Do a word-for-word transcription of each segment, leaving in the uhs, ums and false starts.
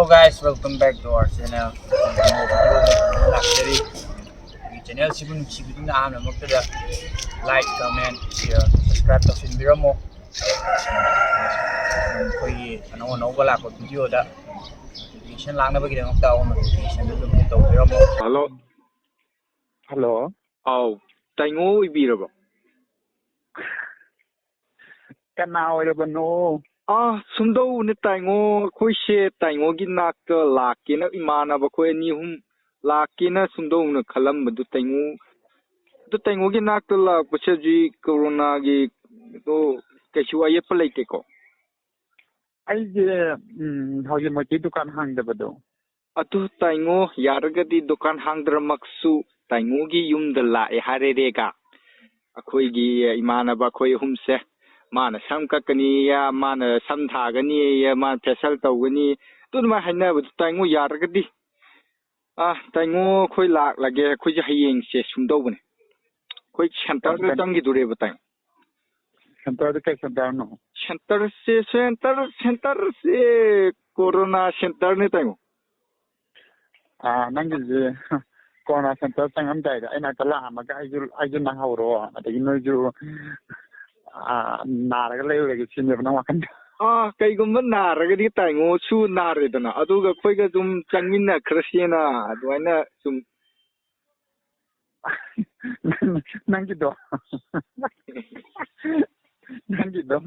Hello guys, welcome back to our channel. ꯂꯥꯛꯆꯔꯤ꯫ ꯑꯩꯒꯤ channel ꯁꯤꯕꯨ ꯅꯨꯡꯁꯤꯕꯤꯗꯨꯅ ꯑꯍꯥꯟꯕꯃꯛꯇꯗ like, comment, share, subscribe ꯇꯧꯁꯤꯟꯕꯤꯔꯝꯃꯣ꯫ ꯑꯩꯈꯣꯏꯒꯤ ꯑꯅꯧ ꯑꯅꯧꯕ ꯂꯥꯛꯄ video ꯗ notification ꯂꯥꯛꯅꯕꯒꯤꯗꯃꯛꯇ all notification ꯗꯨ ꯑꯗꯨꯝ hit ꯇꯧꯕꯤꯔꯝꯃꯣ꯫ Hello꯫ Hello꯫ ꯑꯥꯎ, ꯇꯥꯏꯉꯣ ꯑꯣꯏꯕꯤꯔꯕꯣ? ꯀꯅꯥ ꯑꯣꯏꯔꯕꯅꯣ? ꯑꯥ, ꯁꯨꯝꯗꯧꯕꯅꯦ ꯇꯥꯏꯉꯣ, ꯑꯩꯈꯣꯏꯁꯦ ꯇꯥꯏꯉꯣꯒꯤ ꯅꯥꯛꯇ ꯂꯥꯛꯀꯦꯅ, ꯏꯃꯥꯟꯅꯕ ꯑꯩꯈꯣꯏ ꯑꯅꯤ ꯑꯍꯨꯝ ꯂꯥꯛꯀꯦꯅ ꯁꯨꯝꯗꯧꯅ ꯈꯜꯂꯝꯕꯗꯨ ꯇꯥꯏꯉꯣ, ꯑꯗꯨ ꯇꯥꯏꯉꯣꯒꯤ ꯅꯥꯛꯇ ꯂꯥꯛꯄꯁꯦ ꯍꯧꯖꯤꯛ ꯀꯣꯔꯣꯅꯥꯒꯤ ꯑꯗꯣ ꯀꯩꯁꯨ ꯑꯌꯦꯠꯄ ꯂꯩꯇꯦꯀꯣ? ꯑꯩꯁꯦ, ꯎꯝ, ꯍꯧꯖꯤꯛꯃꯛꯇꯤ ꯗꯨꯀꯥꯟ ꯍꯥꯡꯗꯕꯗꯣ꯫ ꯑꯗꯨ ꯇꯥꯏꯉꯣ, ꯌꯥꯔꯒꯗꯤ ꯗꯨꯀꯥꯟ ꯍꯥꯡꯗ꯭ꯔꯃꯛꯁꯨ ꯇꯥꯏꯉꯣꯒꯤ ꯌꯨꯝꯗ ꯂꯥꯛꯑꯦ ꯍꯥꯏꯔꯦꯔꯦꯒ꯫ ꯑꯩꯈꯣꯏꯒꯤ ꯏꯃꯥꯟꯅꯕ ꯑꯩꯈꯣꯏ ꯑꯍꯨꯝꯁꯦ, ꯃꯥꯅ ꯁꯝ ꯀꯛꯀꯅꯤꯌꯦ, ꯃꯥꯅ ꯁꯝ ꯊꯥꯒꯅꯤꯌꯦ, ꯃꯥꯅ facial ꯇꯧꯒꯅꯤ, ꯑꯗꯨ ꯑꯗꯨꯃꯥꯏꯅ ꯍꯥꯏꯅꯕꯗꯨ ꯇꯥꯏꯉꯣ, ꯌꯥꯔꯒꯗꯤ꯫ ꯑꯥ, ꯇꯥꯏꯉꯣ, ꯑꯩꯈꯣꯏ ꯂꯥꯛꯂꯒꯦ, ꯑꯩꯈꯣꯏꯁꯦ ꯍꯌꯦꯡꯁꯦ ꯁꯨꯝꯗꯧꯕꯅꯦ, ꯑꯩꯈꯣꯏ center ꯗ ꯀꯩ center? ꯆꯪꯈꯤꯗꯣꯔꯦꯕ ꯇꯥꯏꯉꯣ꯫ Center ꯗ ꯀꯩ center ꯅꯣ? Center ꯁꯦ, center, center ꯁꯦ ꯀꯣꯔꯣꯅꯥ center ꯅꯦ ꯇꯥꯏꯉꯣ꯫ ꯑꯥ, ꯅꯪꯒꯤꯁꯦ ꯀꯣꯔꯣꯅꯥ center ꯆꯪꯉꯝꯗꯥꯏꯗ ꯑꯩ ꯅꯥꯛꯇ ꯂꯥꯛꯑꯝꯃꯒ ꯑꯩꯁꯨ, ꯑꯩꯁꯨ ꯅꯥꯍꯧꯔꯣ, ꯑꯗꯒꯤ ꯅꯣꯏꯁꯨ, ꯑꯥ, ꯅꯥꯔꯒ ꯂꯩꯔꯨꯔꯒꯦ ꯁꯤꯅꯦꯕ ꯅꯪ ꯋꯥꯈꯜꯗ? ꯑꯥ, ꯀꯩꯒꯨꯝꯕ ꯅꯥꯔꯒꯗꯤ ꯇꯥꯏꯉꯣꯁꯨ ꯅꯥꯔꯦꯗꯅ, ꯑꯗꯨꯒ ꯑꯩꯈꯣꯏꯒ ꯑꯗꯨꯝ ꯆꯪꯃꯤꯟꯅꯈ꯭ꯔꯁꯦꯅ ꯑꯗꯨꯃꯥꯏꯅ ꯁꯨꯝ ꯅꯪꯒꯤꯗꯣ꯫ ꯅꯪꯒꯤꯗꯣ꯫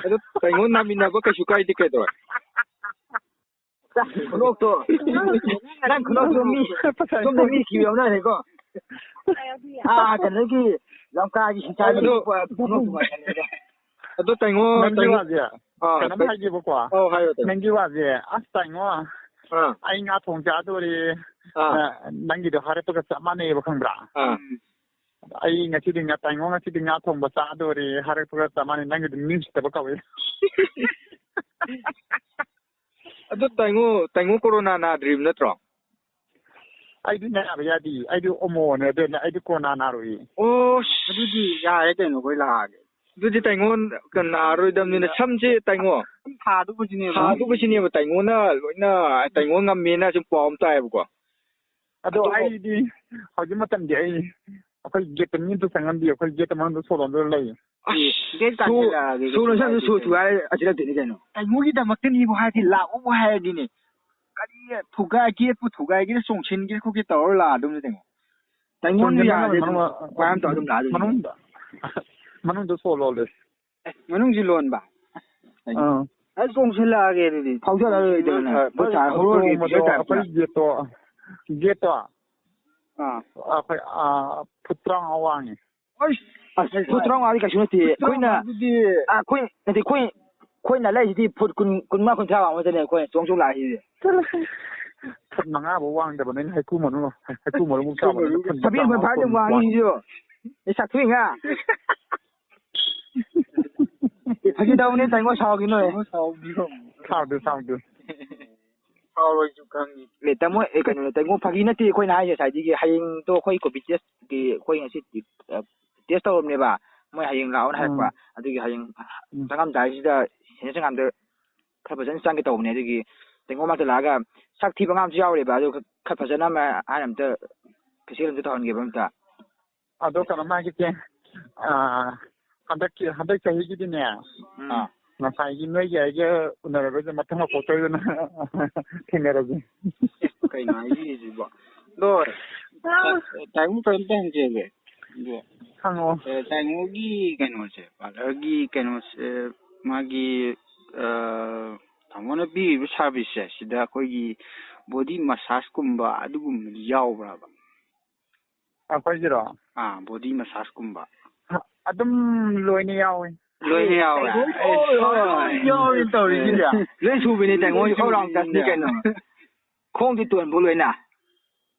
ꯑꯗꯣ ꯇꯥꯏꯉꯣ ꯅꯥꯃꯤꯟꯅꯕ ꯀꯩꯁꯨ ꯀꯥꯏꯗꯦ, ꯀꯩꯗꯧꯔꯦ? ꯈꯨꯅꯣꯛꯇꯣ꯫ ꯅꯪ ꯈꯨꯅꯣꯛꯇꯣ ꯃꯤ, ꯁꯣꯝꯗ ꯃꯤ ꯁꯤꯕ ꯌꯥꯎꯅꯔꯦꯀꯣ꯫ ꯑꯥ, ꯀꯩꯅꯣꯒꯤ ꯂꯝꯀꯥꯒꯤ ꯁꯤꯡꯆꯥꯏꯒꯤ ꯑꯗꯣ ꯈꯨꯅꯣꯛꯇꯣ ꯃꯥꯟꯁꯜꯂꯦꯗ꯫ ꯑꯗꯣ ꯇꯥꯏꯉꯣ, ꯅꯪꯒꯤ ꯇꯥꯏꯉꯣ꯫ ꯋꯥꯁꯦ ꯑꯥ, ꯀꯩꯅꯣꯝ ꯇꯥꯏ-, ꯍꯥꯏꯒꯦꯕꯀꯣ꯫ ꯑꯧ, ꯍꯥꯏꯌꯣ, ꯇꯥꯏꯉꯣ꯫ ꯅꯪꯒꯤ ꯋꯥꯁꯦ, ꯑꯁ, ꯇꯥꯏꯉꯣ, ꯑꯥ꯫ ꯑꯩ ꯉꯥ ꯊꯣꯡ ꯆꯥꯗꯣꯔꯦ꯫ ꯑꯥ꯫ ꯑ, ꯅꯪꯒꯤꯗꯣ ꯍꯥꯏꯔꯛꯄꯒ ꯆꯞ ꯃꯥꯟꯅꯩꯌꯦꯕ, ꯈꯪꯕ꯭ꯔꯥ? ꯑꯥ꯫ ꯑꯩ ꯉꯁꯤꯗꯤ ꯉꯥ, ꯇꯥꯏꯉꯣ, ꯉꯁꯤꯗꯤ ꯉꯥ ꯊꯣꯡꯕ ꯆꯥꯗꯣꯔꯦ ꯍꯥꯏꯔꯛꯄꯒ ꯆꯞ ꯃꯥꯟꯅꯩ, ꯅꯪꯒꯤꯗꯣ ꯃꯤ ꯎꯁꯤꯠꯇꯕ ꯀꯧꯋꯦ꯫ ꯑꯗꯣ ꯇꯥꯏꯉꯣ, ꯇꯥꯏꯉꯣ ꯀꯣꯔꯣꯅꯥ ꯅꯥꯗ꯭ꯔꯤꯕ ꯅꯠꯇ꯭ꯔꯣ? ꯑꯩꯗꯤ ꯅꯥꯕ ꯌꯥꯗꯦ, ꯑꯩꯗꯤ ꯑꯣꯃꯣꯅꯦ, ꯑꯗꯨꯅ ꯑꯩꯗꯤ ꯀꯣꯔꯣꯅꯥ ꯅꯥꯔꯣꯏꯌꯦ꯫ ꯑꯣ, ꯑꯗꯨꯗꯤ ꯌꯥꯔꯦ ꯀꯩꯅꯣ, ꯑꯩꯈꯣꯏ ꯂꯥꯛꯑꯒꯦ꯫ ꯑꯗꯨꯗꯤ ꯇꯥꯏꯉꯣ ꯅꯥꯔꯔꯣꯏꯗꯕꯅꯤꯅ ꯁꯝꯁꯦ ꯇꯥꯏꯉꯣ ꯊꯥꯗꯨꯕꯁꯤꯅꯦꯕ꯫ ꯊꯥꯗꯨꯕꯁꯤꯅꯦꯕ ꯇꯥꯏꯉꯣꯅ ꯂꯣꯏꯅ, ꯇꯥꯏꯉꯣ ꯉꯝꯃꯦꯅ ꯁꯨꯝ ꯄꯥꯎ ꯑꯃ ꯇꯥꯏꯌꯦꯕꯀꯣ꯫ ꯑꯗꯣ ꯑꯗꯣ ꯑꯩꯗꯤ ꯍꯧꯖꯤꯛ ꯃꯇꯝꯗꯤ ꯑꯩ ꯑꯩꯈꯣꯏ ꯒꯦꯠꯇ ꯃꯤ ꯑꯝꯇ ꯆꯪꯍꯟꯕꯤꯌꯨ꯫ ꯑꯩꯈꯣꯏ ꯒꯦꯠꯇ ꯃꯅꯨꯡꯗ ꯁꯣ ꯂꯣꯟꯗꯨꯅ ꯂꯩꯌꯦ꯫ ꯑꯁ, ꯒꯦꯠ ꯁꯣ-, ꯀꯥꯟꯁꯤꯜꯂꯛꯑꯒꯦ, ꯁꯣ ꯀꯩꯁꯨ ꯂꯣꯟꯁꯤꯟꯕ ꯀꯥꯏꯗꯦ ꯁꯣ ꯀꯩꯅꯣ꯫ ꯊꯨꯒꯥꯏ ꯑꯁꯤꯜꯂꯛꯇꯣꯏꯅꯤ ꯀꯩꯅꯣ꯫ ꯇꯥꯏꯉꯣꯒꯤꯗꯃꯛꯇꯅꯤꯕꯨ ꯍꯥꯏꯔꯗꯤ ꯂꯥꯛꯑꯣꯕꯨ ꯍꯥꯏꯔꯗꯤꯅꯦ꯫ ꯀꯔꯤ ꯊꯨꯒꯥꯏ, ꯒꯦꯠꯄꯨ ꯊꯨꯒꯥꯏꯒꯦ ꯆꯣꯡꯁꯤꯟꯒꯦ ꯈꯣꯠꯀꯦ ꯇꯧꯔ ꯂꯥꯛꯑꯗꯧꯅꯤ ꯀꯩꯅꯣ꯫ ꯇꯥꯏꯉꯣꯟꯕ ꯆꯣꯡꯁꯤꯟꯕ ꯌꯥꯔꯗꯤ ꯑꯗꯨꯝ ꯃꯅꯨꯡ-, ꯃꯌꯥꯝ ꯇꯧꯔ ꯑꯗꯨꯝ ꯂꯥꯛꯑꯗꯧꯅꯤ꯫ ꯃꯅꯨꯡꯗ, ꯃꯅꯨꯡꯗ ꯁꯣ ꯂꯣꯜꯂꯦ꯫ ꯑꯦ, ꯃꯅꯨꯡꯁꯤ ꯂꯣꯟꯕ? ꯑꯥ꯫ ꯑꯁ, ꯆꯣꯡꯁꯤꯜꯂꯛꯑꯒꯦ ꯑꯗꯨꯗꯤ꯫ ꯐꯥꯎꯖꯔꯛꯑꯔꯣꯏꯗꯅ꯫ ꯑ, ꯄꯣꯠ ꯊꯥꯔ ꯍꯧꯔꯛꯑꯒꯦ, ꯆꯣꯡꯕꯗꯣ ꯄꯤꯌꯔ ꯇꯥꯏꯞꯇ꯫ ꯑꯩꯈꯣꯏ ꯒꯦꯠꯇꯣ, ꯒꯦꯠꯇꯣ꯫ ꯑꯥ꯫ ꯑꯩꯈꯣꯏ, ꯑꯥ, ꯐꯨꯠ ꯇꯔꯥꯃꯉꯥ ꯋꯥꯡꯉꯤ꯫ ꯑꯁ, ꯑꯁ, ꯐꯨꯠ ꯇꯔꯥꯃꯉꯥꯗꯤ ꯀꯩꯁꯨ ꯅꯠꯇꯦ꯫ ꯐꯨꯠ ꯑꯩꯈꯣꯏꯅ, ꯇꯔꯥꯃꯉꯥꯗꯨꯗꯤ ꯑꯥ, ꯑꯩꯈꯣꯏ, ꯅꯠꯇꯦ, ꯑꯩꯈꯣꯏ, ꯑꯩꯈꯣꯏꯅ ꯂꯩꯁꯤꯗꯤ ꯐꯨꯠ ꯀꯨꯟ, ꯀꯨꯟꯃꯉꯥ, ꯀꯨꯟꯊ꯭ꯔꯥ ꯋꯥꯡꯕ ꯉꯥꯛꯇꯅꯦ ꯑꯩꯈꯣꯏꯅ ꯆꯣꯡ ꯆꯣꯡ ꯂꯥꯛꯏꯁꯤꯗꯤ꯫ ꯆꯠꯂꯣ꯫ ꯐꯨꯠ ꯃꯉꯥ ꯐꯥꯎ ꯋꯥꯡꯗꯕ ꯅꯪ ꯍꯩꯀ꯭ꯔꯨ ꯃꯔꯨ, ꯍꯩꯀ꯭ꯔꯨ ꯃꯔꯨꯃꯨꯛ ꯆꯥꯎꯕ ꯅꯪ ꯐꯨꯠ ꯁꯚꯦꯟ ꯄꯣꯏꯟ ꯐꯥꯏꯚ ꯑꯗꯨꯝ ꯇꯔꯥꯃꯉꯥ ꯋꯥꯡꯉꯤ ꯋꯥꯡ-, ꯁꯤꯁꯨ꯫ ꯑꯦ, ꯁꯥꯊꯨꯏꯉꯥ꯫ ꯑꯦ, ꯐꯥꯒꯤ ꯇꯧꯕꯅꯦ, ꯇꯥꯏꯉꯣ, ꯁꯥꯎꯈꯤꯅꯣ꯫ ꯁꯥꯎꯗꯦ, ꯁꯥꯎꯗꯦ꯫ ꯁꯥꯎꯔꯣꯏꯁꯨ ꯈꯪꯉꯤ꯫ ꯑꯦ, ꯇꯥꯃꯣ, ꯑꯦ, ꯀꯩꯅꯣꯅꯦ, ꯇꯥꯏꯉꯣ, ꯐꯥꯒꯤ ꯅꯠꯇꯦ ꯑꯩꯈꯣꯏꯅ ꯍꯥꯏꯁꯦ ꯉꯁꯥꯏꯗꯒꯤ꯫ ꯍꯌꯦꯡꯗꯣ ꯑꯩꯈꯣꯏ ꯀꯣꯕꯤ ꯇꯦꯁꯀꯤ ꯑꯩꯈꯣꯏ ꯉꯁꯤ, ꯑ, ꯇꯦꯁ ꯇꯧꯔꯕꯅꯦꯕ꯫ ꯃꯣꯏ ꯍꯌꯦꯡ ꯂꯥꯛꯑꯣꯅ ꯍꯥꯏꯔꯛꯄ꯫ ꯎꯝ꯫ ꯑꯗꯨꯒꯤ ꯍꯌꯦꯡ ꯎꯝ꯫ ꯆꯪꯉꯝꯗꯥꯏꯁꯤꯗ ꯁꯦꯟꯖꯔ ꯁꯪꯒꯥꯝꯗ ꯈꯔ ꯐꯖꯅ ꯆꯪꯒꯦ ꯇꯧꯕꯅꯦ꯫ ꯑꯗꯨꯒꯤ ꯇꯥꯏꯉꯣ ꯃꯅꯥꯛꯇ ꯂꯥꯛꯑꯒ ꯁꯛ ꯊꯤꯕ ꯑꯉꯥꯡꯁꯨ ꯌꯥꯎꯔꯦꯕ꯫ ꯑꯗꯨ ꯈꯔ ꯐꯖꯅ ꯑꯃ ꯍꯥꯏꯅ ꯑꯝꯇ ꯐꯦꯁꯤꯌꯦꯜ ꯑꯝꯇ ꯇꯧꯍꯟꯒꯦꯕ ꯑꯝꯇ꯫ ꯑꯗꯣ ꯀꯩꯅꯣꯝ ꯍꯥꯏꯒꯦ ꯆꯦ, ꯑꯥ, ꯍꯟꯗꯛꯀꯤ, ꯍꯟꯗꯛ ꯆꯍꯤꯒꯤꯗꯤꯅꯦ, ꯎꯝ꯫ ꯑꯥ, ꯉꯁꯥꯏꯒꯤ ꯅꯣꯏꯒꯤ ꯑꯩꯒ ꯎꯅꯔꯔꯣꯏꯁꯦ, ꯃꯊꯪ ꯃꯄꯣꯛꯇ ꯑꯣꯏꯅ ꯊꯦꯡꯅꯔꯁꯦ꯫ ꯀꯩꯅꯣ ꯍꯥꯏꯕꯤꯔꯤꯁꯤꯕꯣ? ꯑꯗꯣ, ꯑꯥ꯫ ꯇꯥꯏꯕꯪ ꯀꯔꯤꯝꯇ ꯍꯪꯖꯒꯦ꯫ ꯑꯗꯣ, ꯍꯪꯉꯣ꯫ ꯑꯦ, ꯇꯥꯏꯕꯪꯒꯤ ꯀꯩꯅꯣꯁꯦ, ꯄꯥꯔꯂꯔꯒꯤ ꯀꯩꯅꯣꯁꯦ, ꯃꯥꯒꯤ, ꯑꯥ, ꯇꯥꯃꯣꯅ ꯄꯤꯔꯤꯕ ꯁꯥꯔꯚꯤꯁꯁꯦ, ꯁꯤꯗ ꯑꯩꯈꯣꯏꯒꯤ ꯕꯣꯗꯤ ꯃꯁꯥꯖꯀꯨꯝꯕ ꯑꯗꯨꯒꯨꯝꯕꯗꯤ ꯌꯥꯎꯕ꯭ꯔꯕ? ꯑꯩꯈꯣꯏꯒꯤꯔꯣ? ꯑꯥ, ꯕꯣꯗꯤ ꯃꯁꯥꯖꯀꯨꯝꯕ꯫ ꯑꯗꯨꯝ ꯂꯣꯏꯅ ꯌꯥꯎꯋꯤ꯫ ꯂꯣꯏꯅ ꯌꯥꯎꯋꯦ꯫ ꯂꯣꯏ ꯌꯥꯎꯔꯤ ꯇꯧꯔꯤꯁꯤꯗꯤ꯫ ꯂꯣꯏ ꯁꯨꯕꯤꯅꯤ ꯇꯥꯏꯉꯣ, all rounders ꯅꯤ ꯀꯩꯅꯣ꯫ ꯈꯣꯡꯗꯤ ꯇꯣꯟꯕ ꯂꯣꯏꯅ꯫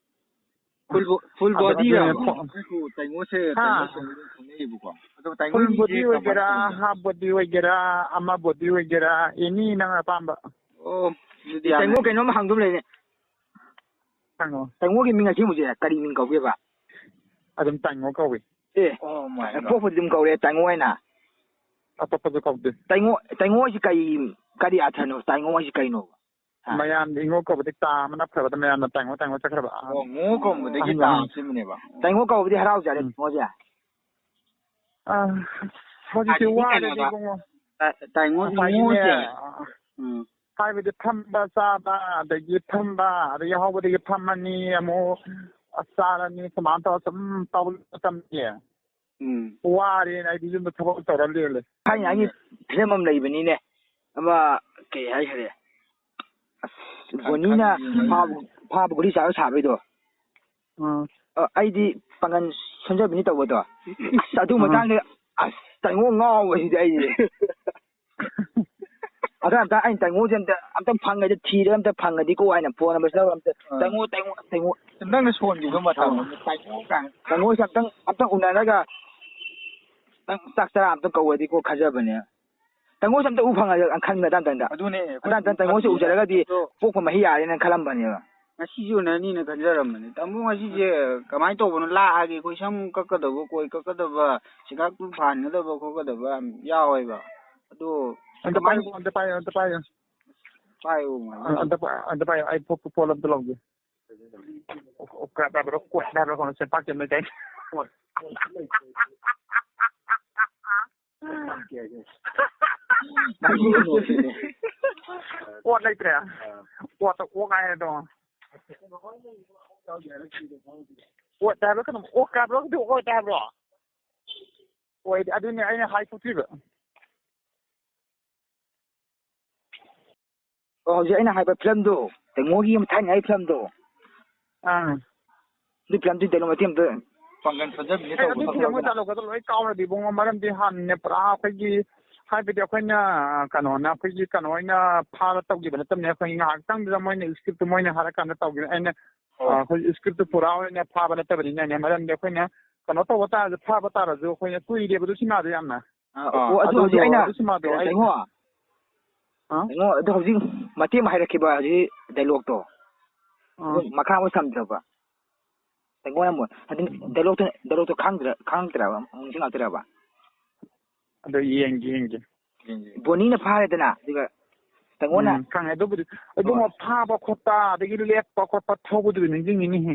Full bo-, full ꯑꯗꯨ, body ꯑꯗꯨꯅꯦ ꯔꯕ? ꯈꯣ-, ꯑꯩꯈꯣꯏꯁꯨ ꯇꯥꯏꯉꯣꯁꯦ ꯍꯥ? ꯀꯩꯅꯣ ꯇꯧꯕꯗ ꯈꯪꯅꯩꯌꯦꯕꯀꯣ꯫ ꯑꯗꯣ full ꯇꯥꯏꯉꯣꯒꯤꯁꯦ body ꯑꯣꯏꯒꯦꯔꯥ, ꯀꯃꯥꯏꯅ ꯇꯧꯒꯦ? Half body ꯑꯣꯏꯒꯦꯔꯥ, ꯑꯃ body ꯑꯣꯏꯒꯦꯔꯥ, any ꯅꯪ ꯑꯄꯥꯝꯕ꯫ ꯑꯣ, ꯑꯗꯨꯗꯤ ꯌꯥꯝ ꯇꯥꯏꯉꯣ, ꯀꯩꯅꯣꯝ ꯍꯪꯗꯧ ꯂꯩꯅꯦ꯫ ꯍꯪꯉꯣ꯫ ꯇꯥꯏꯉꯣꯒꯤ ꯃꯤꯡ ꯑꯁꯦꯡꯕꯁꯦ ꯀꯔꯤ ꯃꯤꯡ ꯀꯧꯒꯦꯕ? ꯑꯗꯨꯝ ꯇꯥꯏꯉꯣ ꯀꯧꯏ꯫ ꯑꯦ, Oh my God. ꯄꯣꯛꯄꯗꯤ ꯑꯗꯨꯝ ꯀꯧꯔꯦ ꯇꯥꯏꯉꯣ ꯍꯥꯏꯅ? ꯑꯇꯣꯞꯄꯁꯨ ꯀꯧꯗꯦ꯫ ꯇꯥꯏꯉꯣ, ꯇꯥꯏꯉꯣ ꯍꯥꯏꯁꯤ ꯀꯩ, ꯀꯔꯤ ꯑꯔꯊꯅꯣ? ꯇꯥꯏꯉꯣ ꯍꯥꯏꯁꯤ ꯀꯩꯅꯣꯕ? ꯍꯥ? ꯃꯌꯥꯝꯗꯤ ꯏꯉꯣ ꯀꯧꯕꯗꯤ ꯇꯥ ꯑꯃꯅ ꯐꯕꯗ ꯃꯌꯥꯝꯅ ꯇꯥꯏꯉꯣ, ꯇꯥꯏꯉꯣ ꯆꯠꯈ꯭ꯔꯕ꯫ ꯑꯣ, ꯉꯣ ꯀꯧꯕꯗꯒꯤ ꯑꯍꯟ ꯇꯥ ꯑꯍꯟ꯫ ꯁꯦꯝꯕꯅꯦꯕ꯫ ꯇꯥꯏꯉꯣ ꯀꯧꯕꯗꯤ ꯍꯔꯥꯎꯖꯔꯦ, ꯎꯝ꯫ ꯇꯥꯏꯉꯣꯁꯦ꯫ ꯑ, ꯍꯧꯖꯤꯛꯇꯤ ꯍꯥꯏꯗꯤ ꯋꯥꯔꯦꯗ ꯀꯩꯅꯣꯗ, ꯏꯕꯨꯡꯉꯣ꯫ ꯇꯥ-, ꯇꯥꯏꯉꯣ ꯉꯁꯥꯏꯒꯤꯅꯦ, ꯅꯤꯉꯣꯁꯦ꯫ ꯎꯝ꯫ ꯍꯥꯏꯕꯗꯤ ꯐꯝꯕ ꯆꯥꯕ, ꯑꯗꯒꯤ ꯐꯝꯕ, ꯑꯗꯒꯤ ꯌꯥꯍꯧꯕꯗꯒꯤ ꯐꯝꯃꯅꯤ, ꯑꯃꯨꯛ ꯆꯥꯔꯅꯤ, ꯁꯨꯃꯥꯏꯅ ꯇꯧꯔ ꯁꯨꯝ ꯇꯧ ꯃꯇꯝꯁꯦ꯫ ꯎꯝ꯫ ꯋꯥꯔꯦꯅ ꯑꯩꯗꯤ ꯌꯨꯝꯗ ꯊꯕꯛ ꯇꯧꯔ ꯂꯦꯜꯂꯦ꯫ ꯊꯥꯏꯅ ꯑꯩꯒꯤ ꯐꯤꯂꯝ ꯑꯃ ꯂꯩꯕꯅꯤꯅꯦ, ꯑꯃ ꯀꯩ ꯍꯥꯏꯈꯔꯦ, ꯑꯁ, ꯈꯪ-, ꯕꯣꯅꯤꯅ ꯈꯪꯉꯤ꯫ ꯐꯥꯕ, ꯐꯥꯕ ꯒꯨꯂꯤ ꯆꯥꯔ ꯁꯥꯕꯩꯗꯣ꯫ ꯎꯝ꯫ ꯑ, ꯑꯩꯗꯤ ꯄꯥꯡꯒꯟ ꯁꯣꯟꯖꯕꯤꯅꯤ ꯇꯧꯕꯗꯣ꯫ ꯑꯁ, ꯑꯗꯨ ꯎꯝ꯫ ꯃꯇꯥꯡꯗ ꯑꯁ, ꯇꯥꯏꯉꯣ ꯉꯥꯎꯕꯁꯤꯗꯤ ꯑꯩꯗꯤ꯫ ꯑꯗ ꯑꯝꯇ ꯑꯩꯅ ꯇꯥꯏꯉꯣꯁꯦ ꯑꯝꯇ, ꯑꯝꯇ ꯐꯪꯉꯗꯤ ꯊꯤꯔꯒ ꯑꯝꯇ ꯐꯪꯉꯗꯤꯀꯣ ꯍꯥꯏꯅ phone number ꯁꯤꯗ ꯑꯝꯇ ꯑꯥ꯫ "ꯇꯥꯏꯉꯣ, ꯇꯥꯏꯉꯣ, ꯇꯥꯏꯉꯣ"꯫ ꯅꯪꯅ ꯁꯣꯟꯈꯤꯕ ꯃꯇꯝꯗ ꯑꯥ꯫ ꯇꯥꯏꯉꯣ ꯀꯥꯏꯅ꯫ ꯇꯥꯏꯉꯣꯁꯦ ꯑꯝꯇꯪ, ꯑꯝꯇꯪ ꯎꯅꯔꯒ ꯑꯝꯇꯪ ꯆꯥꯛ ꯆꯔꯥ ꯑꯝꯇ ꯀꯧꯔꯗꯤꯀꯣ ꯈꯟꯖꯕꯅꯦ꯫ ꯇꯥꯏꯉꯣꯁꯦ ꯑꯝꯇ ꯎ ꯐꯪꯉꯗꯤ ꯈꯟꯕ ꯑꯗꯥꯝꯇꯪꯗ꯫ ꯑꯗꯨꯅꯦ, ꯑꯩꯈꯣꯏ ꯑꯗꯥꯝꯇꯪ ꯇꯥꯏꯉꯣꯁꯦ ꯎꯖꯔꯒꯗꯤ ꯑꯗꯣ ꯄꯣꯛꯄ ꯃꯍꯩ ꯌꯥꯔꯦꯅ ꯈꯜꯂꯝꯕꯅꯦꯕ꯫ ꯉꯁꯤꯁꯨ ꯎꯅꯅꯤꯅ ꯈꯟꯖꯔꯝꯕꯅꯦ꯫ ꯇꯥꯃꯣ, ꯉꯁꯤꯁꯦ ꯀꯃꯥꯏꯅ ꯇꯧꯕꯅꯣ? ꯂꯥꯛꯑꯒꯦ, ꯑꯩꯈꯣꯏ ꯁꯝ ꯀꯛꯀꯗꯕ, ꯀꯣꯏ ꯀꯛꯀꯗꯕ, ꯁꯤꯈꯥꯛꯇꯨ ꯐꯥꯟꯒꯗꯕ ꯈꯣꯠꯀꯗꯕ ꯌꯥꯝ ꯌꯥꯎꯋꯦꯕ꯫ ꯑꯗꯣ ꯑꯝꯇ ꯀꯃꯥꯏꯅ ꯄꯥꯏꯌꯨ, ꯑꯝꯇ ꯄꯥꯏꯌꯨ, ꯑꯝꯇ ꯄꯥꯏꯌꯨ꯫ ꯄꯥꯏꯌꯨ, ꯉꯥꯏꯈꯣ꯫ ꯑꯝꯇ ꯄꯥꯏ-, ꯑꯝꯇ ꯄꯥꯏꯌꯨ, ꯑꯩ ꯐꯣ-, ꯐꯣ-, ꯐꯣꯟ ꯑꯝꯇ ꯂꯧꯒꯦ꯫ ꯑꯣ, ꯀ꯭ꯔꯥꯞ ꯍꯥꯏꯕ꯭ꯔꯣ, ꯀꯣꯠ ꯍꯥꯏꯕ꯭ꯔꯣ, ꯀꯩꯅꯣ, ꯆꯦꯝꯄꯥꯛ ꯆꯦꯝ ꯂꯩꯗꯥꯏꯅꯦ? ꯀꯣꯠ ꯂꯩꯇ꯭ꯔꯦ? ꯀꯣꯠꯇ ꯑꯣꯛ ꯍꯥꯏꯔꯦꯗꯣ꯫ ꯀꯣꯠ ꯍꯥꯏꯕ꯭ꯔꯣ, ꯀꯩꯅꯣ, ꯑꯣꯛ ꯍꯥꯏꯕ꯭ꯔꯣ, ꯑꯗꯨ ꯑꯣꯛ ꯍꯥꯏꯕ꯭ꯔꯣ? ꯑꯣꯏꯗꯤ ꯑꯗꯨꯅꯦ ꯑꯩꯅ ꯍꯥꯏꯊꯣꯛꯇ꯭ꯔꯤꯕ꯫ ꯑꯣ, ꯍꯧꯖꯤꯛ ꯑꯩꯅ ꯍꯥꯏꯕ ꯐꯤꯂꯝꯗꯣ, ꯇꯥꯏꯉꯣꯒꯤ ꯑꯃ ꯊꯥꯏꯅꯉꯩ ꯐꯤꯂꯝꯗꯣ꯫ ꯑꯥ꯫ ꯑꯗꯨ ꯐꯤꯂꯝꯗꯨꯒꯤ dialogue ꯃꯇꯦꯛ ꯑꯝꯇ꯫ ꯄꯥꯡꯒꯜ ꯁꯣꯟꯖꯕꯤꯅ ꯑꯦ, ꯑꯗꯨ ꯇꯧꯕꯗꯣ ꯐꯤꯂꯝꯒꯤ ꯈꯪꯕ꯭ꯔꯥ? Dialogue ꯀꯗꯣ ꯂꯣꯏ ꯀꯥꯎꯔꯗꯤ ꯏꯕꯨꯡꯉꯣ, ꯃꯔꯝꯗꯤ ꯍꯥꯟꯅꯅꯦ ꯄꯨꯔꯥ ꯑꯩꯈꯣꯏꯒꯤ, ꯍꯥꯏꯕꯗꯤ ꯑꯩꯈꯣꯏꯅ, ꯀꯩꯅꯣꯅ, ꯑꯩꯈꯣꯏꯒꯤ ꯀꯩꯅꯣ ꯑꯣꯏꯅ ꯐꯥꯔ ꯇꯧꯈꯤꯕ ꯅꯠꯇꯕꯅꯦ, ꯑꯩꯈꯣꯏ ꯉꯥꯏꯍꯥꯛꯇꯪꯗꯨꯗ ꯃꯣꯏꯅ script ꯇꯨ ꯃꯣꯏꯅ ꯍꯥꯏꯔꯀꯥꯟꯗ ꯇꯧꯈꯤꯕ꯫ ꯑꯩꯅ, ꯑꯣ꯫ ꯑ, ꯑꯩꯈꯣꯏ script ꯇꯨ ꯄꯨꯔꯥ ꯑꯣꯏꯅ ꯐꯥꯕ ꯅꯠꯇꯕꯅꯤꯅꯅꯦ, ꯃꯔꯝꯗꯤ ꯑꯩꯈꯣꯏꯅ ꯀꯩꯅꯣ ꯇꯧꯕ ꯇꯥꯔꯁꯨ, ꯐꯥꯕ ꯇꯥꯔꯁꯨ, ꯑꯩꯈꯣꯏꯅ ꯀꯨꯏꯔꯦꯕ ꯑꯗꯨ ꯁꯤꯃꯥꯗꯣ ꯌꯥꯝꯅ꯫ ꯑꯥ, ꯑꯣ, ꯑꯗꯨ ꯑꯗꯨꯗꯣ, ꯍꯧꯖꯤꯛ ꯑꯩꯅ, ꯑꯗꯨ ꯁꯤꯃꯥꯗꯣ ꯑꯩ ꯇꯥꯏꯉꯣ, ꯑ? ꯇꯥꯏꯉꯣ, ꯑꯗꯣ ꯍꯧꯖꯤꯛ ꯃꯇꯦꯛ ꯑꯃ ꯍꯥꯏꯔꯛꯈꯤꯕ ꯍꯧꯖꯤꯛ dialogue ꯇꯣ꯫ ꯑ꯫ ꯑꯗꯨ ꯃꯈꯥ ꯑꯃꯨꯛ ꯁꯝꯗ꯭ꯔꯕ? ꯇꯥꯏꯉꯣ ꯌꯥꯝ ꯃꯣ-, ꯑꯗꯨ dialogue ꯇꯣ, dialogue ꯇꯣ ꯈꯪꯗ꯭ꯔ-, ꯈꯪꯉꯛꯇ꯭ꯔꯕ? ꯑꯃꯨꯛ ꯅꯤꯡꯁꯤꯡꯉꯛꯇ꯭ꯔꯕ? ꯑꯗꯣ ꯌꯦꯡꯒꯦ, ꯌꯦꯡꯒꯦ꯫ ꯕꯣꯅꯤꯅ ꯐꯥꯔꯦꯗꯅ, ꯑꯗꯨꯒ ꯇꯥꯏꯉꯣꯅ ꯎꯝ, ꯈꯪꯉꯦ꯫ ꯑꯗꯨꯕꯨꯗꯤ, ꯑꯗꯨꯝꯕ ꯐꯥꯕ ꯈꯣꯠꯄ, ꯑꯗꯒꯤ ꯂꯦꯞꯄ ꯈꯣꯠꯄ ꯊꯧꯕꯗꯨꯗꯤ ꯅꯤꯡꯁꯤꯡꯉꯤꯅꯦꯍꯦ꯫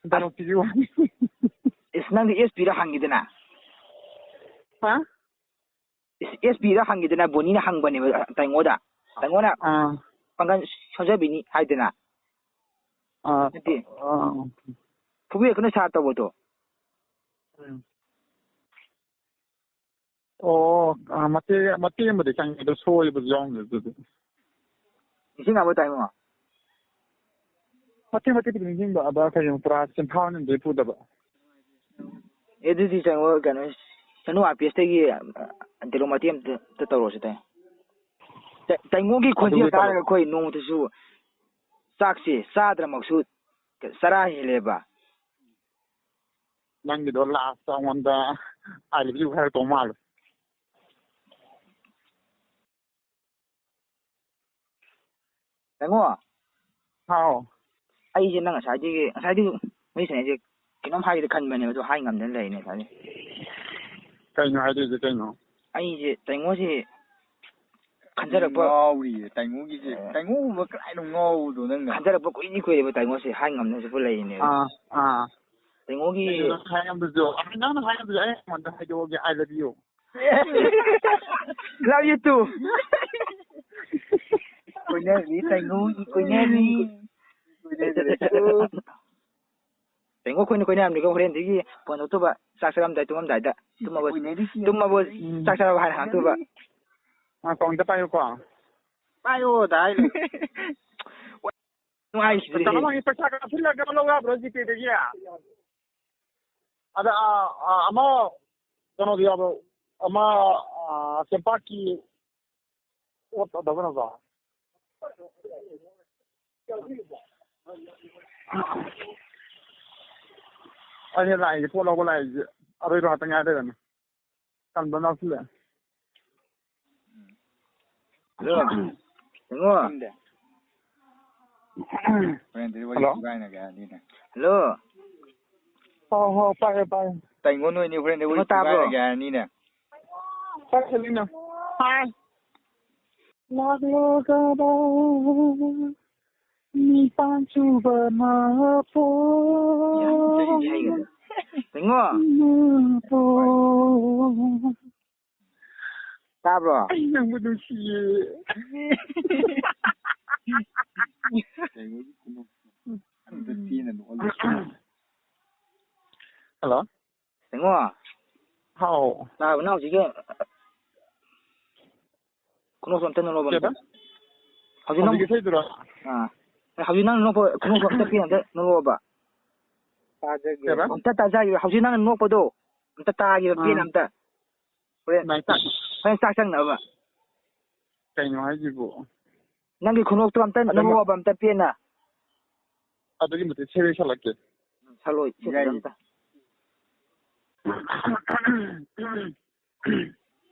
ꯗꯥꯏꯂꯣꯛꯁꯤꯒꯤ ꯋꯥꯅꯤ꯫ ꯏꯁ, ꯅꯪꯗꯤ ꯑꯦꯁ ꯄꯤꯗ ꯍꯪꯉꯤꯗꯅ꯫ ꯍꯥ? ꯏꯁ, ꯑꯦꯁ ꯄꯤꯗ ꯍꯪꯉꯤꯗꯅ, ꯕꯣꯅꯤꯅ ꯍꯪꯕꯅꯦꯕ ꯇꯥꯏꯉꯣꯗ꯫ ꯇꯥꯏꯉꯣꯅ ꯑꯥ꯫ ꯄꯥꯡꯒꯜ ꯁꯣꯟꯖꯕꯤꯅꯤ ꯍꯥꯏꯗꯅ꯫ ꯑꯥ꯫ ꯅꯠꯇꯦ꯫ ꯑꯥ꯫ ꯐꯨꯕꯤꯔꯛꯀꯅꯨ ꯁꯥꯔ ꯇꯧꯕꯗꯣ꯫ ꯎꯝ꯫ ꯑꯣ, ꯑꯥ, ꯃꯇꯦꯛ, ꯃꯇꯦꯛ ꯑꯃꯗꯤ ꯈꯪꯉꯦ, ꯑꯗꯣ ꯁꯣꯏꯕꯁꯨ ꯌꯥꯎꯔꯝꯅꯤ ꯑꯗꯨꯗꯤ꯫ ꯅꯤꯡꯁꯤꯡꯉꯕ ꯇꯥꯏꯉꯣ? ꯃꯇꯦꯛ ꯃꯇꯦꯛꯄꯨꯗꯤ ꯅꯤꯡꯁꯤꯡꯕ, ꯑꯗ ꯀꯩꯅꯣ, ꯄꯨꯔꯥ ꯆꯤꯟꯐꯥ ꯑꯣꯏꯅꯗꯤ ꯐꯨꯗꯕ꯫ ꯑꯦ, ꯑꯗꯨꯗꯤ ꯇꯥꯏꯉꯣ, ꯀꯩꯅꯣ, ꯁꯅꯨ ꯑꯥꯔ ꯄꯤ ꯑꯦꯁꯇꯒꯤ, ꯑ, ꯗꯥꯏꯂꯣꯛ ꯃꯇꯦꯛ ꯑꯝꯇ, ꯑꯝꯇ ꯇꯧꯔꯛꯑꯣꯁꯦ ꯇꯥꯏ꯫ ꯇꯥꯏ-, ꯇꯥꯏꯉꯣꯒꯤ ꯈꯣꯟꯖꯦꯜ ꯑꯗꯨꯒꯤ ꯇꯧꯔꯛꯑꯣ꯫ ꯇꯥꯔꯒ ꯑꯩꯈꯣꯏ ꯅꯣꯡꯃꯇꯁꯨ ꯆꯥꯛꯁꯦ ꯆꯥꯗ꯭ꯔꯃꯛꯁꯨ ꯆꯔꯥ ꯍꯦꯜꯂꯦꯕ꯫ ꯅꯪꯒꯤꯗꯣ ꯂꯥꯁꯇ ꯑꯩꯉꯣꯟꯗ "I love you" ꯍꯥꯏꯔꯛꯇꯧ ꯃꯥꯜꯂꯦ꯫ ꯇꯥꯏꯉꯣ꯫ ꯍꯥꯎ꯫ ꯑꯩꯁꯦ ꯅꯪ ꯉꯁꯥꯏꯗꯒꯤ, ꯉꯁꯥꯏꯗꯒꯤ ꯋꯥꯔꯤ ꯁꯥꯟꯅꯩꯁꯦ, ꯀꯩꯅꯣꯝ ꯍꯥꯏꯒꯦ ꯈꯟꯕꯅꯦꯕ, ꯑꯗꯨ ꯍꯥꯏ ꯉꯝꯗꯅ ꯂꯩꯔꯤꯅꯦ ꯉꯁꯥꯏꯗꯒꯤ꯫ ꯀꯩꯅꯣ ꯍꯥꯏꯗꯣꯏꯁꯦ ꯀꯩꯅꯣ? ꯑꯩꯁꯦ ꯇꯥꯏꯉꯣꯁꯦ ꯈꯟꯖꯔꯛꯄ ꯉꯥꯎꯔꯤꯌꯦ ꯇꯥꯏꯉꯣꯒꯤꯁꯦ꯫ ꯑꯦ꯫ ꯇꯥꯏꯉꯣꯒꯨꯝꯕ ꯀꯗꯥꯏꯅꯣ ꯉꯥꯎꯕꯗꯣ ꯅꯪꯅ? ꯈꯟꯖꯔꯛꯄ ꯀꯨꯏꯗꯤ ꯀꯨꯏꯔꯦꯕ ꯇꯥꯏꯉꯣꯁꯦ, ꯍꯥꯏ ꯉꯝꯗꯅ ꯍꯧꯖꯤꯛꯐꯥꯎ ꯂꯩꯔꯤꯅꯦꯕ꯫ ꯑꯥ, ꯑꯥ꯫ ꯇꯥꯏꯉꯣꯒꯤ ꯀꯩꯅꯣ ꯅꯪ ꯍꯥꯏ ꯉꯝꯗ꯭ꯔꯁꯨ, ꯑ, ꯅꯪꯅ ꯍꯥꯏ ꯉꯝꯗ꯭ꯔꯁꯨ ꯑꯩ ꯑꯩꯉꯣꯟꯗ ꯍꯥꯏꯗꯣꯛꯑꯒꯦ, "I love you"꯫ Love you too. ꯀꯣꯏꯅꯔꯤ ꯇꯥꯏꯉꯣꯒꯤ ꯀꯣꯏꯅꯔꯤ꯫ ꯇꯥꯏꯉꯣ ꯑꯩꯈꯣꯏꯅ ꯀꯣꯏꯅꯔꯝꯅꯤꯀꯣ, ꯍꯣꯔꯦꯟꯗꯒꯤ ꯐꯣꯟ ꯇꯧꯔꯛꯇꯧꯕ, ꯆꯥꯛ ꯆꯥꯔꯝꯗꯥꯏ ꯇꯨꯝꯃꯝꯗꯥꯏꯗ꯫ ꯇꯨꯝꯃꯕꯣ? ꯇꯨꯝꯃꯕꯣ? ꯆꯥꯛ ꯆꯥꯔꯕ ꯍꯥꯏꯅ ꯍꯪꯉꯛꯇꯧꯕ꯫ ꯑ, ꯀꯣ, ꯑꯝꯇ ꯄꯥꯏꯌꯨꯀꯣ꯫ ꯄꯥꯏꯌꯣꯗ ꯍꯥꯏ ꯂꯩ꯫ ꯅꯨꯡꯉꯥꯏꯁꯤꯗꯤ꯫ ꯀꯩꯅꯣ ꯍꯪꯉꯤ, ꯄꯩꯁꯥ ꯀꯥꯞꯁꯤꯜꯂꯒ ꯂꯧ ꯌꯥꯕ꯭ꯔꯣ ꯖꯤꯄꯦꯗꯒꯤ? ꯑꯗ, ꯑ, ꯑ, ꯑꯃ ꯀꯩꯅꯣꯗꯤ ꯌꯥꯕ꯭ꯔꯣ? ꯑꯃ, ꯑ, ꯆꯦꯝꯄꯥꯛꯀꯤ ꯄꯣꯠ ꯇꯧꯗꯕ ꯅꯠꯇ꯭ꯔꯣ? ꯑꯩꯅ ꯂꯥꯛꯏꯁꯦ, ꯄꯣꯠ ꯂꯧꯕ ꯂꯥꯛꯏꯁꯦ ꯑꯔꯣꯏꯕ ꯉꯥꯛꯇ ꯉꯥꯏ ꯂꯩꯔꯝꯃꯦ꯫ ꯇꯟꯕ ꯌꯥꯎꯁꯤꯜꯂꯛꯑꯦ꯫ ꯍꯜꯂꯣ꯫ ꯇꯥꯏꯉꯣ꯫ ꯍꯣꯔꯦꯟꯗꯤ ꯋꯥꯔꯤ ꯍꯜꯂꯣ꯫ ꯄꯨꯡꯒꯥꯏꯅꯒꯦ ꯍꯥꯏꯔꯅꯤꯅꯦ꯫ ꯍꯜꯂꯣ꯫ ꯍꯣ, ꯍꯣ, ꯄꯥꯏꯌꯦ, ꯄꯥꯏꯌꯦ꯫ ꯇꯥꯏꯉꯣ ꯅꯣꯏꯅꯤ ꯍꯣꯔꯦꯟꯗꯤ ꯋꯥꯔꯤ ꯇꯥꯏꯉꯣ ꯇꯥꯕ꯭ꯔꯣ? ꯄꯨꯡꯒꯥꯏꯅꯒꯦ ꯍꯥꯏꯔꯅꯤꯅꯦ꯫ ꯀꯥꯏ ꯆꯠꯂꯤꯅꯣ? ꯍꯥꯏ꯫ ꯂꯥꯛꯂꯣꯒꯕ ꯅꯤꯄꯥꯟ ꯁꯨꯕ ꯃꯄꯣ꯫ ꯌꯥꯝ ꯆꯍꯤ ꯍꯥꯏꯒꯅꯨ꯫ ꯀꯩꯅꯣ? ꯃꯄꯣ꯫ ꯇꯥꯕ꯭ꯔꯣ? ꯑꯩ ꯅꯪꯕꯨ ꯅꯨꯡꯁꯤꯌꯦ꯫ ꯍꯜꯂꯣ꯫ ꯇꯦꯡꯉꯣ꯫ ꯍꯥꯎ꯫ ꯇꯥꯕ ꯅꯪ ꯍꯧꯖꯤꯛꯀꯤ ꯈꯨꯅꯣꯛꯇꯣ ꯑꯝꯇ ꯅꯣꯛꯂꯛꯑꯣꯕ ꯑꯝꯇ꯫ ꯀꯩꯕ? ꯍꯧꯖꯤꯛ ꯅꯪ ꯍꯧꯖꯤꯛ ꯏꯁꯩꯗꯨꯔꯣ? ꯑꯥ꯫ ꯍꯧꯖꯤꯛ ꯅꯪ ꯅꯣꯛꯄ ꯈꯨꯅꯣꯛꯇꯣ ꯑꯝꯇ ꯄꯦꯟꯅ ꯑꯝꯇ ꯅꯣꯛꯂꯛꯑꯣꯕ꯫ ꯇꯥꯖꯒꯦ꯫ ꯀꯩꯕ? ꯑꯝꯇ ꯇꯥꯖꯒꯦ꯫ ꯍꯧꯖꯤꯛ ꯅꯪꯅ ꯅꯣꯛꯄꯗꯣ ꯑꯝꯇ ꯇꯥꯒꯦꯕ ꯑꯥ꯫ ꯄꯦꯟꯅ ꯑꯝꯇ꯫ ꯍꯣꯔꯦꯟ, ꯀꯃꯥꯏ ꯇꯧ-, ꯍꯣꯔꯦꯟ ꯆꯥꯛ ꯆꯪꯅꯕ꯫ ꯀꯩꯅꯣ ꯍꯥꯏꯁꯤꯕꯣ? ꯅꯪꯒꯤ ꯈꯨꯅꯣꯛꯇꯣ ꯑꯝꯇ ꯑꯗꯨꯃ-, ꯅꯣꯛꯂꯛꯑꯣꯕ, ꯑꯝꯇ ꯄꯦꯟꯅ꯫ ꯑꯗꯨꯒꯤ ꯃꯇꯤꯛ ꯁꯦꯔꯤꯌꯁ ꯁꯥꯂꯛꯀꯦ꯫ ꯁꯥꯂꯣꯏ, ꯁꯦꯔꯤꯌꯁ ꯌꯥꯏ꯫ ꯑꯝꯇ꯫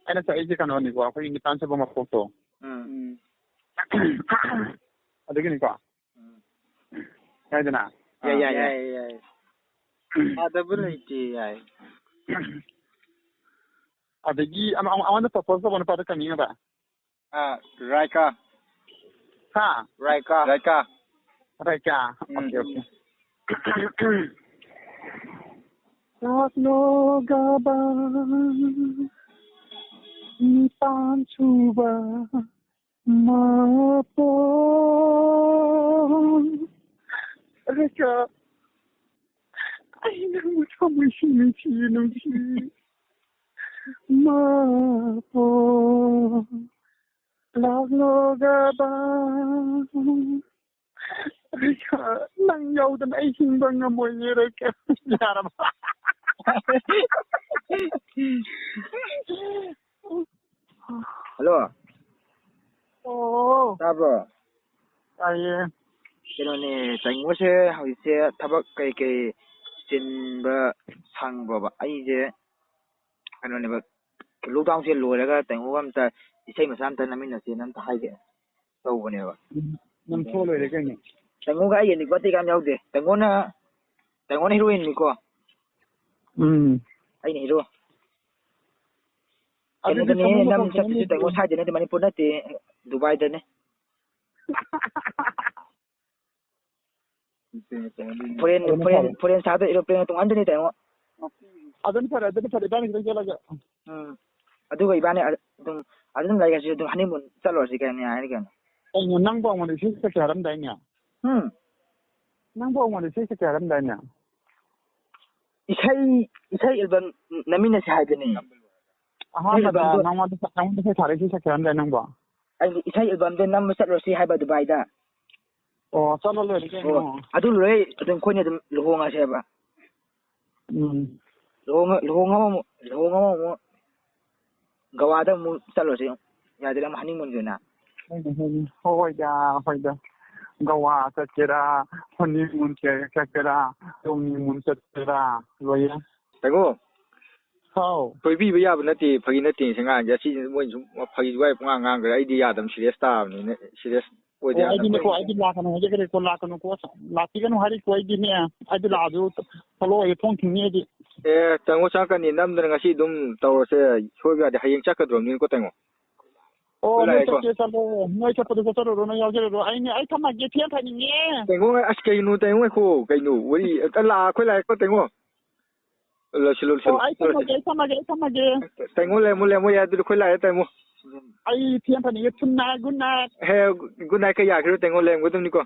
ꯑꯩꯅ ꯆꯠꯂꯤꯁꯦ ꯀꯩꯅꯣꯅꯤꯀꯣ, ꯑꯩꯈꯣꯏꯒꯤ ꯅꯤꯄꯥꯟ ꯁꯨꯕ ꯃꯄꯣꯛꯇꯣ꯫ ꯎꯝ꯫ ꯎꯝ꯫ ꯑꯗꯨꯒꯤꯅꯤꯀꯣ꯫ ꯎꯝ꯫ ꯌꯥꯏꯗꯅ? ꯌꯥꯏ, ꯌꯥꯏ, ꯌꯥꯏ꯫ ꯌꯥꯏ, ꯌꯥꯏ꯫ ꯌꯥꯗꯕ ꯂꯩꯇꯦ, ꯌꯥꯏ꯫ ꯑꯗꯒꯤ ꯑꯃ-, ꯑꯃ-, ꯑꯃꯅ ꯄ꯭ꯔꯄꯣꯁ ꯇꯧꯕ ꯅꯨꯄꯥꯗꯣ ꯀꯩ ꯃꯤꯡ ꯍꯥꯏꯕ? ꯑ, ꯔꯥꯏꯀꯥ꯫ ꯍꯥ? ꯔꯥꯏꯀꯥ꯫ ꯔꯥꯏꯀꯥ꯫ ꯔꯥꯏꯀꯥ꯫ ꯎꯝ꯫ Okay, okay. ꯂꯥꯛꯂꯣꯒꯕ ꯅꯤꯄꯥꯟ ꯁꯨꯕ ꯃꯄꯣ꯫ ꯔꯥꯏꯀꯥ꯫ ꯑꯩ ꯅꯪꯕꯨ ꯊꯃꯣꯏ ꯁꯦꯡꯅ ꯅꯨꯡꯁꯤ, ꯅꯨꯡꯁꯤ꯫ ꯃꯄꯣ꯫ ꯂꯥꯛꯂꯣꯒꯕ꯫ ꯅꯪ ꯌꯥꯎꯗꯅ ꯑꯩ ꯍꯤꯡꯕ ꯉꯝꯃꯣꯏꯌꯦ, ꯔꯦꯀꯦ꯫ ꯌꯥꯔꯕ? ꯍꯜꯂꯣ꯫ ꯑꯣ꯫ ꯇꯥꯕ꯭ꯔꯣ? ꯇꯥꯏꯌꯦ꯫ ꯀꯩꯅꯣꯅꯦ, ꯇꯥꯏꯉꯣꯁꯦ ꯍꯧꯖꯤꯛꯁꯦ ꯊꯕꯛ ꯀꯩꯀꯩ ꯆꯤꯟꯕ ꯁꯪꯕ꯭ꯔꯣꯕ? ꯑꯩꯁꯦ ꯀꯩꯅꯣꯅꯦꯕ, ꯂꯣꯛꯗꯥꯎꯟꯁꯦ ꯂꯣꯏꯔꯒ ꯇꯥꯏꯉꯣꯒ ꯑꯝꯇ ꯏꯁꯩ ꯃꯆꯥ ꯑꯝꯇ ꯅꯝꯃꯤꯟꯅꯁꯦꯅ ꯑꯝꯇ ꯍꯥꯏꯒꯦ ꯇꯧꯕꯅꯦꯕ꯫ ꯅꯝꯊꯣꯛꯑ ꯂꯣꯏꯔꯦ ꯀꯩꯅꯣ꯫ ꯇꯥꯏꯉꯣꯒ ꯑꯩꯒ ꯅꯤꯀꯣ ꯑꯇꯩ ꯀꯅꯥꯝ ꯌꯥꯎꯗꯦ꯫ ꯇꯥꯏꯉꯣꯅ, ꯇꯥꯏꯉꯣꯅ ꯍꯤꯔꯣꯏꯟꯅꯤꯀꯣ꯫ ꯎꯝ꯫ ꯑꯩꯅ ꯍꯤꯔꯣ꯫ ꯑꯗꯨꯗꯤ ꯀꯩꯅꯣꯗꯅꯦ, ꯁꯣꯝꯗ ꯅꯝ ꯃꯇꯧ ꯆꯠꯇꯣꯏꯁꯦ ꯇꯧꯅꯤꯡꯗꯦ꯫ ꯇꯥꯃꯣ, ꯁ꯭ꯋꯥꯏꯗ ꯅꯠꯇꯦ, ꯃꯅꯤꯄꯨꯔ ꯅꯠꯇꯦ, ꯗꯨꯕꯥꯏꯗꯅꯦ꯫ ꯐꯣꯔꯦꯟ, ꯑꯗꯨꯅ ꯐꯣꯔꯦꯟ, ꯐꯔꯦ꯫ ꯐꯣꯔꯦꯟ ꯁꯥꯗ aeroplane ꯇꯣꯡꯍꯟꯗꯣꯏꯅꯦ ꯇꯥꯃꯣ꯫ ꯑꯗꯨꯅ ꯐꯔꯦ, ꯑꯗꯨꯅ ꯐꯔꯦ, ꯏꯕꯥꯅꯤ ꯈꯤꯇꯪ ꯆꯠꯂꯒ꯫ ꯎꯝ꯫ ꯑꯗꯨꯒ ꯏꯕꯥꯅꯤ ꯑ-, ꯑꯗꯨꯝ, ꯑꯗꯨꯝ ꯂꯩꯔꯁꯤ, ꯑꯗꯨꯝ honeymoon ꯆꯠꯂꯨꯔꯁꯤ ꯀꯩꯅꯣ, ꯌꯥꯔꯅꯤ ꯀꯩꯅꯣ꯫ ꯀꯩꯅꯣ, ꯅꯪꯕꯨ ꯑꯩꯉꯣꯟꯗ ꯏꯁꯩ ꯁꯛꯀꯦ ꯍꯥꯏꯔꯝꯗꯥꯏꯅꯦ? ꯎꯝ꯫ ꯅꯪꯕꯨ ꯑꯩꯉꯣꯟꯗ ꯏꯁꯩ ꯁꯛꯀꯦ ꯍꯥꯏꯔꯝꯗꯥꯏꯅꯦ? ꯏꯁꯩ, ꯏꯁꯩ album ꯅꯝꯃꯤꯟꯅꯁꯤ ꯍꯥꯏꯕꯅꯤ꯫ ꯑꯍꯥꯟꯕꯗ ꯏꯁꯩ albumꯗꯣ ꯅꯪꯉꯣꯟꯗ, ꯅꯪꯉꯣꯟꯗ ꯏꯁꯩ ꯊꯥꯔꯛꯏꯁꯦ ꯁꯛꯀꯦ ꯍꯥꯏꯔꯝꯗꯥꯏ ꯅꯪꯕꯣ? ꯑꯩ ꯏꯁꯩ albumꯗꯣ ꯅꯝꯕ ꯆꯠꯂꯨꯔꯁꯤ ꯍꯥꯏꯕ ꯗꯨꯕꯥꯏꯗ꯫ ꯑꯣ, ꯆꯠꯂ ꯂꯣꯏꯔꯦ ꯀꯩꯅꯣ꯫ ꯑꯣ, ꯑꯗꯨ ꯂꯣꯏꯔꯦ, ꯑꯗꯨꯝ ꯑꯩꯈꯣꯏꯅ ꯑꯗꯨꯝ ꯂꯨꯍꯣꯡꯉꯁꯦꯕ꯫ ꯎꯝ꯫ ꯂꯨꯍꯣꯡꯉ-, ꯂꯨꯍꯣꯡꯉ ꯑꯃꯨꯛ, ꯂꯨꯍꯣꯡꯉ ꯑꯃꯨꯛ ꯒꯋꯥꯗ ꯑꯃꯨꯛ ꯆꯠꯂꯨꯔꯁꯤ꯫ ꯌꯥꯗ꯭ꯔꯦ, ꯑꯃꯨꯛ honeymoonꯒꯤ ꯑꯣꯏꯅ꯫ ꯍꯣꯏꯅꯦ, ꯍꯣꯏꯅꯦ꯫ ꯍꯣꯏꯗ, ꯍꯣꯏꯗ꯫ ꯒꯋꯥ ꯆꯠꯀꯦꯔꯥ, honeymoon ꯆꯠꯀꯦꯔꯥ, ꯇꯣꯡꯅꯤꯃꯨꯟ ꯆꯠꯀꯦꯔꯥ, ꯂꯣꯏ ꯌꯥꯏ꯫ ꯇꯥꯃꯣ꯫ ꯍꯥꯎ꯫ ꯁꯣꯏꯕꯤꯕ ꯌꯥꯕ ꯅꯠꯇꯦ, ꯐꯥꯒꯤ ꯅꯠꯇꯦ, ꯁꯤ ꯉꯥꯡꯁꯦ꯫ ꯑꯁꯤ ꯃꯣꯏ ꯁꯨꯝ ꯐꯥꯒꯤ ꯖꯨꯒꯥꯏ ꯄꯨꯡꯉꯥꯡ ꯉꯥꯡꯈ꯭ꯔꯦ꯫ ꯑꯩꯗꯤ ꯌꯥꯗꯕ serious ꯇꯥꯕꯅꯤꯅ, serious ꯑꯣꯏꯗ ꯑꯣ, ꯌꯥꯗꯕ ꯑꯩꯗꯤꯅꯦꯀꯣ, ꯑꯣꯏꯗꯤ꯫ ꯑꯩꯗꯤ ꯂꯥꯛꯀꯅꯨ ꯍꯥꯏꯖꯈ꯭ꯔꯦꯀꯣ, ꯂꯥꯛꯀꯅꯨꯀꯣ, ꯂꯥꯛꯄꯤꯒꯅꯨ ꯍꯥꯏꯔꯤꯀꯣ, ꯑꯩꯗꯤꯅꯦ, ꯑꯩꯗꯤ ꯂꯥꯛꯑꯁꯨ follow ꯑꯣꯏꯒꯦ, ꯊꯣꯡ ꯊꯤꯡꯅꯤ ꯑꯩꯗꯤ꯫ ꯑꯦ, ꯇꯥꯃꯣ ꯆꯪꯉꯛꯀꯅꯤ, ꯅꯝꯗꯅ ꯉꯁꯤ ꯑꯗꯨꯝ ꯇꯧꯔꯁꯦ, ꯁꯣꯏꯕ ꯌꯥꯗꯦ, ꯍꯌꯦꯡ ꯆꯠꯀꯗ꯭ꯔꯕꯅꯤꯅꯀꯣ ꯇꯥꯃꯣ꯫ ꯑꯣ, ꯑꯩꯈꯣꯏ ꯅꯣꯏ ꯂꯥꯛꯑꯦꯀꯣ꯫ ꯆꯠꯀꯦ ꯆꯠꯂꯣ, ꯅꯣꯏ ꯆꯠꯄꯗꯣ ꯆꯠꯆꯔꯨꯔꯣ, ꯅꯣꯏ ꯌꯥꯎꯖꯔꯨꯔꯣ, ꯑꯩꯅꯦ, ꯑꯩ ꯊꯝꯃꯒꯦ, ꯊꯦꯡ ꯊꯥꯅꯤꯡꯉꯦ꯫ ꯇꯥꯃꯣ, ꯑꯁ, ꯀꯩꯅꯣ ꯇꯥꯃꯣ, ꯉꯥꯏꯈꯣ, ꯀꯩꯅꯣ, ꯋꯥꯔꯤ ꯑꯝꯇ ꯂꯥꯛ-, ꯑꯩꯈꯣꯏ ꯂꯥꯛꯑꯦꯀꯣ ꯇꯥꯃꯣ꯫ ꯂꯣꯏꯁꯤꯜꯂꯨ, ꯑꯣ, ꯂꯣꯏꯁꯤꯜꯂꯨ, ꯑꯩ ꯊꯝꯃꯒꯦ, ꯂꯣꯏꯁꯤꯜꯂꯨ꯫ ꯑꯩ ꯊꯝꯃꯒꯦ, ꯑꯩ ꯊꯝꯃꯒꯦ꯫ ꯇꯥꯃꯣ, ꯂꯩꯔꯝꯃꯣ, ꯂꯩꯔꯝꯃꯣ, ꯌꯥꯏ, ꯑꯗꯨꯗꯤ ꯑꯩꯈꯣꯏ ꯂꯥꯛꯑꯦ ꯇꯥꯃꯣ꯫ ꯑꯩ ꯊꯦꯡ ꯊꯥꯅꯤꯡꯉꯦ, good night, good night꯫ ꯍꯦ, good night ꯀ ꯌꯥꯈꯤꯔꯣꯏ ꯇꯥꯃꯣ, ꯂꯩꯔꯝꯒꯗꯕꯅꯤꯀꯣ꯫